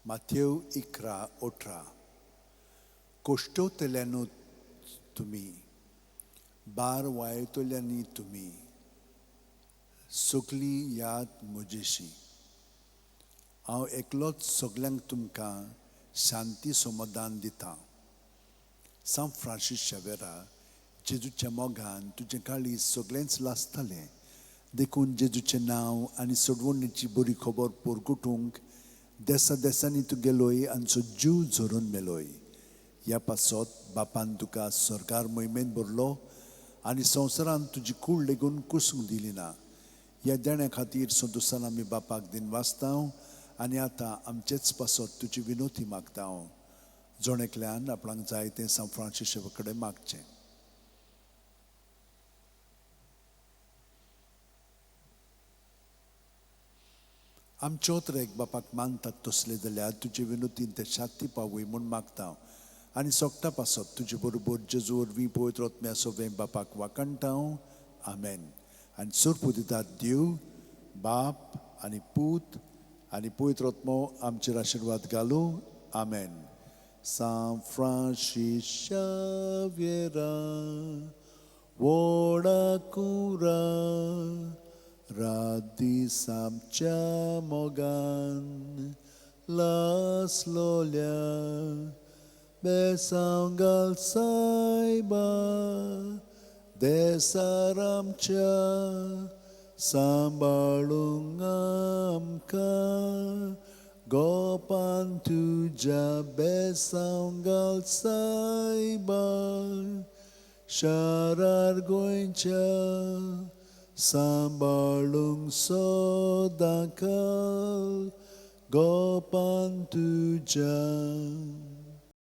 माथेव 11:18. कश्टवतल्यानू तुमी, बार वायतल्यांनी तुमी, सगळीं याद म्हजेशी. हांव एकलोच सगल्यांक तुमकां शांती समाधान दितां. सांत फ्रांसीस शावेरा, जेजूच्या मोगान तुजें काळीज सगळेंच लासतालें, देखून जेजूचें नांव आनी सोडवणीची बरी खबर परगटूंक देसा देसांनी तूं गेलोय आनी जीव झरोवन मेलोय. ह्या पासत बापान तुका सरकार मोहिमेन भरलो आनी संवसारांत तुजी कूड लेगून कुसूंक दिली ना. ह्या देण्या खातीर संतोसान आमी बापाक दिनवासता आनी आतां आमचेच पासत तुजी विनोती मागता. जण एकल्यान आपणाक जाय तें सांत फ्रांसीस कडेन मागचें. आमच्यो तर एक बापाक मानतात तसले जाल्यार तुजे विनोतीन ते शांती पावय म्हूण मागता आनी सोगटा पासत तुजे बरोबर जेजू वरवीं पवित्र आत्म्या सगळें बापाक वाखाणटा. आमेन. आनी सोरपू दितात देव बाप आनी पूत आनी पवित्र आत्मो आमचेर आशिर्वाद घालूं. आमेन. सांत फ्रांसीस शाव्येरा, व्हडा कुरा, रात दीस आमच्या मोगान लासलोल्या, बेसांव घाल सायबा देसार आमच्या, सांबाळूंक आमकां गोपान तुज्या, बेसांव घाल सायबा शारार गोंयच्या, सांबाळूंक सदांकाळ गोपान तुज्या.